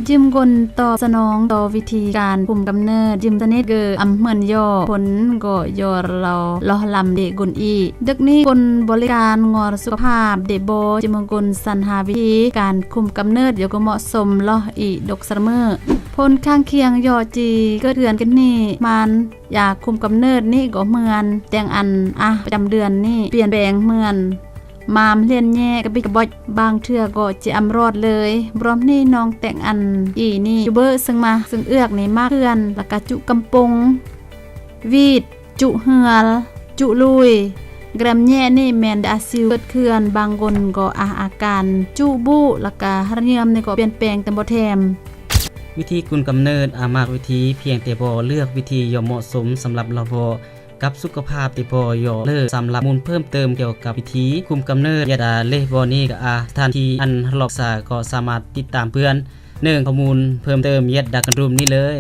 ຢືມກົນຕອບສະໜອງຕໍ່ວິທີການຄຸມກຳເນີດ, ຢືມສະໜິດເກີອຳເໝືອນຍໍ້, ຜົນກໍຍໍລາວລໍ້ລຳເດກົນອີກ. ເດິກນີ້ກົນບໍລິການງໍສຸຂະພາບເດບໍ, ຈິມກົນສັນຫາວິທີການຄຸມກຳເນີດ ຢໍກໍເໝາະສົມລໍ້ອີດົກສະເໝີ. ຜົນຂ້າງຄຽງຍໍຈີເກີດເຂືອນກັນນີ້ມານ ຢາຄຸມກຳເນີດນີ້ກໍເໝືອນແຕງອັນອາ ປະຈຳເດືອນນີ້ປ່ຽນແປງເໝືອນມາມເລ່ນແຍ່ກະບິດກະບອດ, ບາງເທື່ອກໍຈະອຳລອດເລີຍ. ບວມນີ້ນ້ອງແຕງອັນອີນີ້ຈຸເບີເຊິ່ງມາເຊິ່ງເອືອກນີ້ມາກເຂືອນ ລະກະຈຸກຳປົງ ວີດ ຈຸເຫືອລ ຈຸລຸຍ. ແກຣມແຍ່ນີ້ແມ່ນອາຊິວເກີດເຂືອນ, ບາງຄົນກໍອາ ອາການຈຸບຸ ລະກະຮະເຍີມນີ້ກໍປ່ຽນແປງແຕ່ບໍ່ແຖມ. ວິທີກຸມກຳເນີດອາ ມັກວິທີພຽງແຕ່ບໍ່ເລືອກວິທີຢ່ອມເໝາະສົມສຳລັບລາວບໍ່ກັບສຸຂະພາບແຕ່ບໍ່ຍໍເລີກ. ສຳລັບຂໍ້ມູນເພີ່ມເຕີມກ່ຽວກັບວິທີຄຸມກຳເນີດ ຢາດາເລບໍນີ້ກະອາ ສະຖານທີ່ອັນຮັບຮອງສາກໍສາມາດຕິດຕາມເພື່ອນເໜິງຂໍ້ມູນເພີ່ມເຕີມຢາດາກັນຣູມນີ້ເລີຍ.